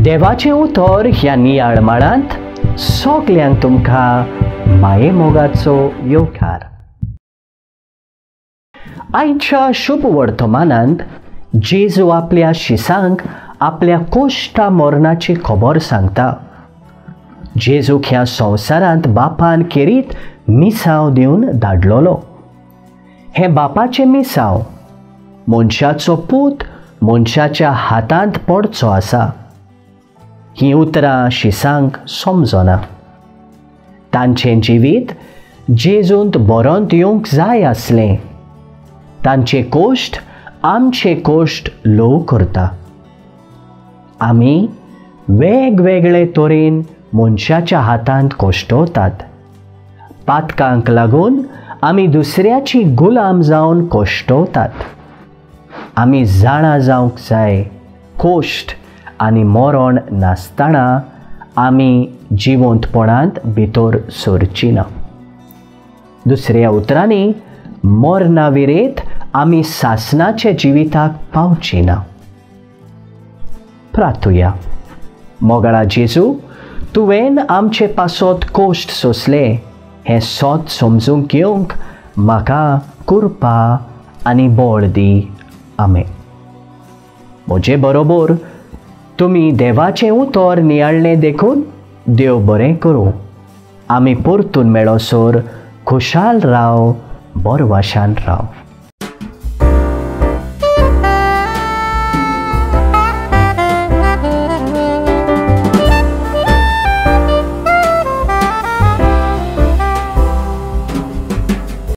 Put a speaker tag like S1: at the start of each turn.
S1: देवाचें उतर ह्या नियाळ माळांत सगल्यांक तुमकां मायेमोगाचो येवकार. आयच्या शुभ वर्तमानांत जेजू आपल्या शिसांक आपल्या कोश्टा मरणाची खबर सांगता. जेजूक ह्या संवसारांत बापान खेरीत मिसांव दिवन धाडलोलो. हें बापाचें मिसांव मनशाचो पूत मनशाच्या हातांत पडचो आसा. हीं उतरां शिसांक समजना. तांचें जिवीत जेजूंत बरोंत येवंक जाय आसलें. तांचे कोश्ट आमचे कोश्ट ल्हव करता. आमी वेगवेगळे तरेन मनशाच्या हातांत कोश्टवतात. पातकांक लागून आमी दुसऱ्याची गुलाम जावन कोश्टवतात. आमी जाणा जावंक जाय, कोश्ट आनी मरण नासतना आमी जिवंतपणांत भितर सरची ना. दुसऱ्या उतरांनी, मरणा विरेत आमी सासणाच्या जिविताक पावची ना. प्रार्थुया. मोगाळा जेजू, तुवें आमचे पासत कोश्ट सोंसले हें सोत समजूंक घेवंक म्हाका कृपा आनी बळ दी. आमेन. म्हजे बरोबर तुमी देवाचें उतर नियाळ्ळें देखून देव बरें करूं. आमी परतून मेळोसर खुशाल राव, बरवाशान राव.